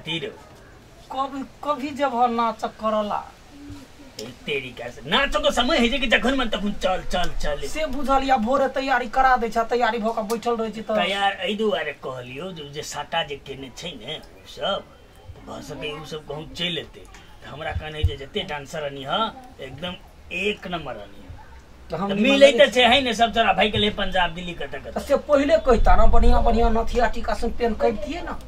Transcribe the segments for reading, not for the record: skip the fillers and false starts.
कथी रे कभी कभी जब हम नाच करला तेरी का नाचो के समय है जे कि जखन मन तखन चल चल चल से बुझल या भोरे तैयारी करा दै छ तैयारी भ के बैठल रहै छी त तैयार एहि दुआरे कहलियो जे साटा जे केने छै ने उ सब भ सके उ सब कहूं चलि एतै त हमरा कहने जे जते डांसर अनी ह एकदम एक नंबर अनी त हम मिलै त छै है ने सब तोरा भाई के ले पंजाब दिल्ली कत कत से पहिले कहता ना बढ़िया बढ़िया नथिया टीका सन पेन कइतिए ना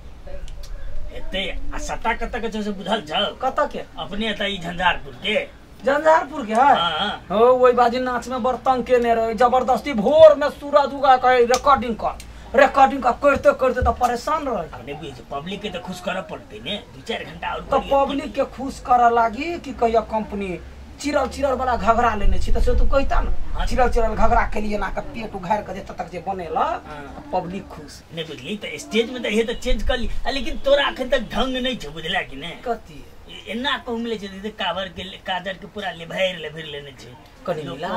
एते आ सटा कत के छै से बुझल छौ कत के अपने एत ई झंझारपुर के झंझारपुर के है हां हो ओई बाजी नाच में बड़ तंग केने रहे जबरदस्ती भोर में सूरज उगा के रिकॉर्डिंग कर करते करते त परेशान रहे अपने बुझ पब्लिक के त खुश करऽ पड़तै ने 2-4 घंटा और त पब्लिक के खुश करऽ लागी कि कहिया कंपनी चिरल चिरल वाला घघरा लेने छी त से तू कहता ना चिरल चिरल घघरा के लिए ना के पेट उघार के जत तक जे बनेला पब्लिक खुश नहीं बुझली त स्टेज में त हे त चेंज कर ली लेकिन तोरा अखन तक ढंग नहीं छ बुझला कि ने कथी एना कहू मिले छै दीदी कावर के काजर के पूरा लेभर लेभर लेने छै कनी मिला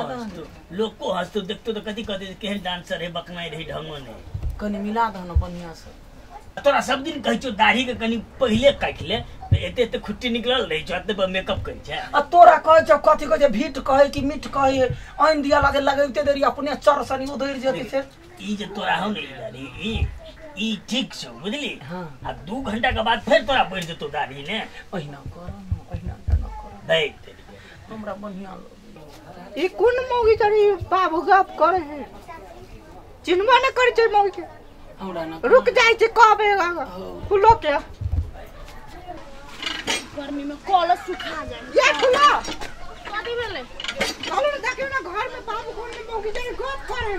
लोग को हंसतो देखतो त कथी कहते केहन डांसर है बकनाई रही ढंगो नहीं कनी मिला दह न बढ़िया से तोरा सब दिन कहै छौ दाढ़ी के कनी पहिले काटि ले त एते एते खुट्टी निकलल रहै छौ एते पर मेकअप करै छै आ तोरा कहै छौ कथी कहै छै भीट कहै कि मीठ कहै आनि दिया लागे लगैते देरी अपने चर सनी उधरि जेतै से ई जे तोरा हौ ने दाढ़ी ई ई ठीक छौ बुझली हां आ 2 घंटा के बाद फेर तोरा बढ़ि जेतौ दाढ़ी ने ओहिना कर न ओहिना न कर दै हमरा बढ़िया ई कोन मौगी तरी बाबू गप करे है चिन्हबो न करै छै मौगी के हमरा न रुक जाय छै कहबे खुलो के गर्मी में कल सुखा जाए ये खुलो कथी भेलै चलो न देखियो ना घर में बाबू कोन में मौगी जरी गप करे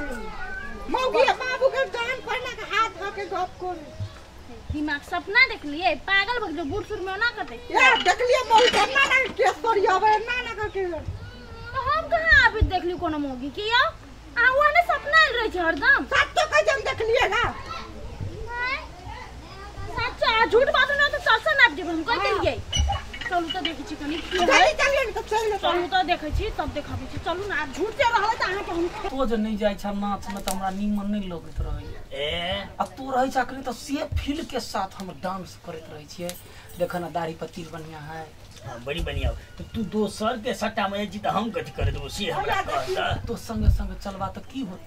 मौगी बाबू के जान पड़ना के हाथ धो के गप करे दिमाग सपना देखलिए पागल भग जो बूढ़ सूढ़ में ना करते ये देखलिए मौगी के ना ना केस करियाबे ना ना करके तो हम कहां अभी देखली कोनो मौगी के यो आ वो ने सपना आइल रहे छै हरदम सच तो कह हम देखलिए ना सच आ झूठ बात ना तो सरसा नाप देब हम कह देलिए चलू त देखै छी कनी की है चलिए न त चल चलू त देखै छी तब देखाबै छी चलू ना झूठ जे रहलै त अहाँ के हम तो जे नहीं जाय छ नाच में त हमरा नीमन नहीं लगैत रहै ए आ तू रहै छ अखनी त से फील के साथ हम डांस करैत रहै छियै देख ना दाढ़ी पर तिल बढ़िया है हां बड़ी बढ़िया तो तू दोसर के सट्टा में जी त हम कथि कर देबो से हमरा कहता तो संगे संगे चलबा त की होत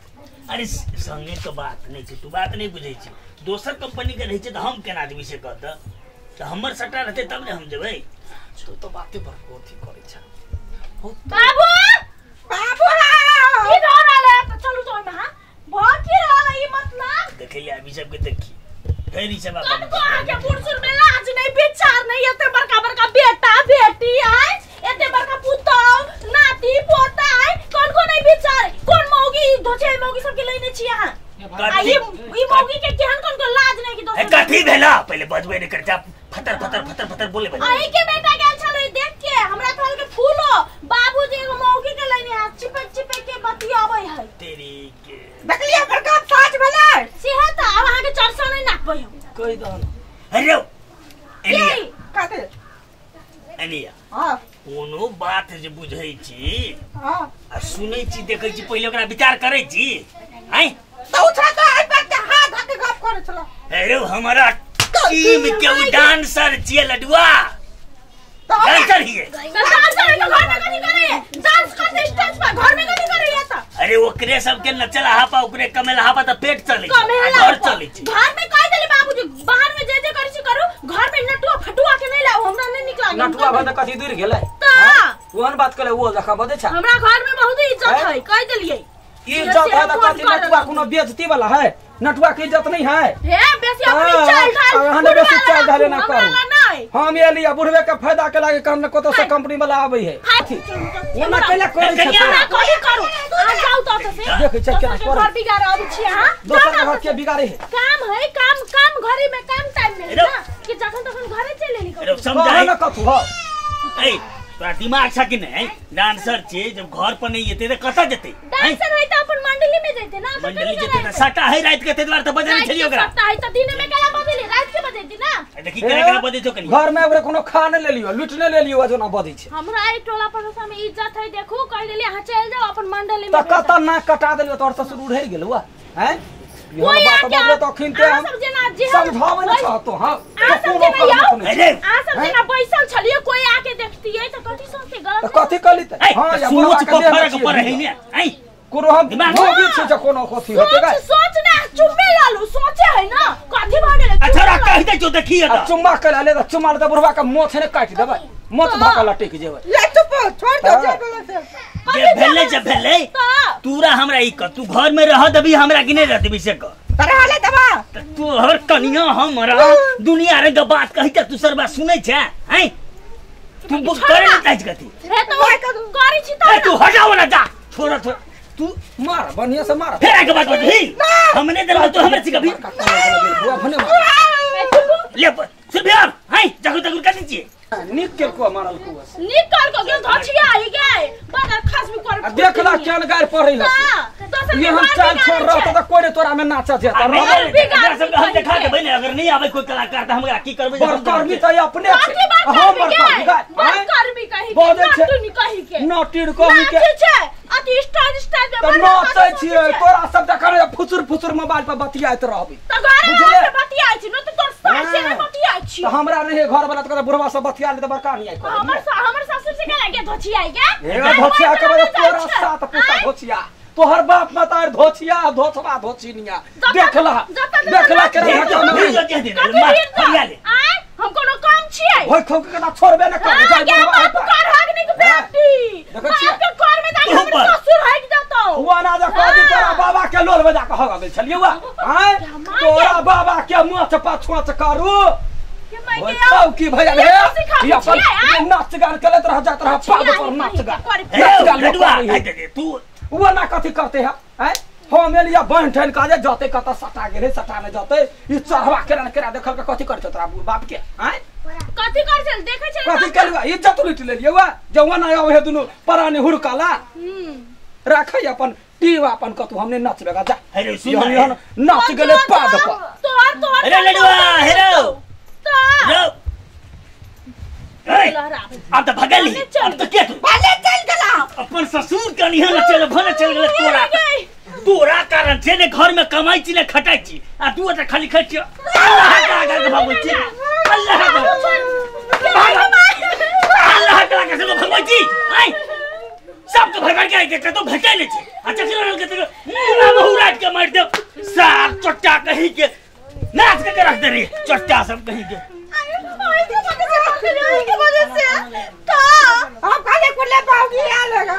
अरे संगे के बात नहीं छै तू बात नहीं बुझै छी दोसर कंपनी के रहै छै त हम केना देबी से कहता त हमर सट्टा रहतै तब ने हम जेबै तू तो बाते बड़को अथी करै छ बाबू बाबू हां की भ रहल है चलू तो ओइमे हां भ की रहल है ई मतलब देखै ले अभी सबके देखी फेर ई सब कन को आके बूढ़ सूढ़ में लाज नहीं विचार नहीं एते बड़का बड़का बेटा बेटी आय एते बड़का पुतौ नाती पोता आय कौन को नहीं विचार कोन मौगी धोछे मौगी सब के लेने छी अहाँ आ ई मौगी के केहन कोन को लाज नहीं कि दोसर कथी भेला पहिले बजबे नहीं कर जा फतर फतर फतर फतर बोले बजे अही के बेटा गेल छलै देख के हमरा कहल के फूलो बाबूजी एगो मौगी के लेने आ चिपक चिपक के बतियाबै है तेरी के देखलिए बड़का साच भेलै से है त अब अहाँ के चरसा नहीं नापबै हम कहि दहन अरे एलिया कथी एलिया हां कोनो बात जे बुझै छी हां आ सुनै छी देखै छी पहिले ओकरा विचार करै छी हैं त उठा के आई बात के हाथ धके गप करै छला अरे हमरा टीम के उ डांसर छियै लडुआ डांसर हिए डांसर है तो घर में कथी करे डांस करते स्टेज पर घर में कथी करे त अरे ओकरे सब के नचल हापा ओकरे कमेल हापा त पेट चलै छै घर चलै छै घर में कह देली बाबूजी बाहर में जे जे करै छी करू घर में नटुआ फटुआ के नहीं लाओ हमरा नहीं निक लागे नटुआ भद कथी दूर गेलै त ओहन बात कले ओ देखा बजै छ हमरा घर में बहुत इज्जत है कह देलिए इज्जत है त कथी नटुआ कोनो बेइज्जती वाला है नटुआ के इज्जत नहीं है हे बेसी अपनी चाल ढाल हने बेसी चाल ढाले ना करू हम एली बुढ़वे के फायदा के लागे काम न कतो से कंपनी वाला आबै है ओना केला करै छै ना कथी करू आ जाउ त से देखै छै केना करू घर बिगाड़ आबै छी हां दोसर घर के बिगाड़े है काम है काम काम घरे में काम टाइम में ना कि जखन तखन घरे चले नी करू समझाई न कथु हो ए तोरा दिमाग छ कि नहीं डांसर छे जब घर पर नहीं एते त कत जेते डांसर है त अपन मंडली में जैते ना मंडली जेते त सटा है रात के ते द्वार त बजने छलियो ओकरा सटा है त दिन में केला बजेली रात के बजेती ना देखी केना केना बजे छौ कनी घर में ओकरा कोनो खा न लेलियो लूट न लेलियो जोना बजै छै हमरा ई टोला पड़ोसा में इज्जत है देखू कह देली अहां चल जाओ अपन मंडली में त कत ना कटा देलियो तोर ससुर उड़ै गेलौ हैं कोई बात आके बदलो तो अखिन ते अहाँ हम सब जेना जे समझाबै ने चाहतो हां। अहाँ सब जेना यौ अरे अहाँ सब जेना बैसल छलियै कोई आके देखतियै त कथी सोचते गलत त कथी कहली त हां या सोच बुढ़वा पर के देह फर्क में पड़े है छियै। ने आई कोनो हम दिमाग- मोगी छी जे कोनो कथी होते सोच गा सोच ना चुम्बे लालू सोचे है ना कथी भ गेलै अच्छा रा कहि दे जो देखिए आ त चुम्मा कर ले त चुम्मा ले त बुढ़वा के मोछ ने काटि देबै मोछ धऽ के लटकि जेबै। ले चुप छोड़ दो हाँ। जे बोले से। जे भेलै जे भेलै त तूरा हमरा ई कह तू घर में रह दबी हमरा कि नहीं रह दबी से कह तोरा हाले दबा त तू हर कनिया हमरा दुनिया रे के बात कहि त तू सरबा सुनै छै हैं तू बुक करे न चाहै कथी हे त करै छी ए त तू हटाओ ना जा छोड़ छोड़ तू मार बढ़िया से मार फेर आके बात बतही हमने दरवाजा तो हमरे सिखबी बुआ भने मार ले सुन भैया हैं जागो जागो कर दीजिए नीक केलको मारल को निकल को गेल धछिया आई गए बदर खसबी कर आ देखला केन गार पड़ै हस दोसर ये के हम घर चाल छोड़ बिगाड़ै रहा छै। त कोई ने तोरा में नाचा जेता नहीं, बिगाड़ एकरा सबके हम देखा देबै ने अगर नहीं आबै कोई कलाकार त हमरा की करबै जे हम बरकर्मी त अपने छै कथी हम बरकर्मी बरकर्मी के गाय बरकर्मी कही के बजै छै। नाटुनी कही के नटीर कही के नाचै छै अति स्टाइल स्टाइल में त बना नाचै छियै तोरा सब देखै फुसुर फुसुर मोबाइल पर बतियाइत रहबी त घर में बुझले? आके बतियाइ छी न त तोर सास से हाँ। बतियाइ छी त हमरा रहे घर वाला त कहता बुढ़वा सब बतिया ले त बड़का नहीं आई हमर हमर ससुर से केना के धोछियाइ के हे धोछिया के बदले तोरा सात पुता धोछिया तोहर बाप मतार धोछिया धोछवा धोछिनिया देखला देखला के भेज रहा दो, भेज दो, दे दे, मार, फरिया ले। आय हम कोनो काम छियै होय खो के कना छोड़बे न कर हाँ, जाय गे बुढ़वा बाप कर हक निक बेटी देखै छियै? बाप के कर में जाके तू हमर पर। ससुर हक देतौ हुआ ना जा कह दी तोरा बाबा के लोल बजा के हग गेल छलियै वा आय तोरा बाबा के मुँह पाछुआ करू के माय होय के खौ की भैया रे ये सिखाबै ई अपन छियै, आय? नाच गान करैत रह जात रह पाद पर नाच गान हे नाच गान लोक लडुआ करै है। हे दे दे, तू वो ना कथी करते है आय हम एलिया बहन ठन काजे जते कत सटा गेले सटा ने जते ई चढ़वा केना ने केना देखल के कथी करते तोरा बाप के आय कथी कर छल देखै छल कथी केलुआ इज्जत लूट लेलियै वा जवन आयो हे दुनु परानी हुड़काला राखै अपन टीव अपन कतु हमने नचबेगा जा हे रे, सुन यहन ना, यहन नाच गेले पाद पर तोहर तोहर अरे लडुआ हे रो तो रो ए, अब त भगली अब त के तू भले चल गेला अपन ससुर के निहन चल भले चल गेल तोरा तोरा कारण छै ने घर में कमाई छी ने खटाई छी आ तू ओतऽ खाली खाइ छी अल्लाह के आगा के भगबै छी अल्लाह के अल्लाह के आगा से भगबै छी आइ सब के भगवान के के कतौ भेटै नै छै आ चकरा रहल के त मुरा बहु रात के मारि देब सार चट्टा कही के नाच के रख दे रे चट्टा सब कही के हम खाले कुले बाबू आ लगा।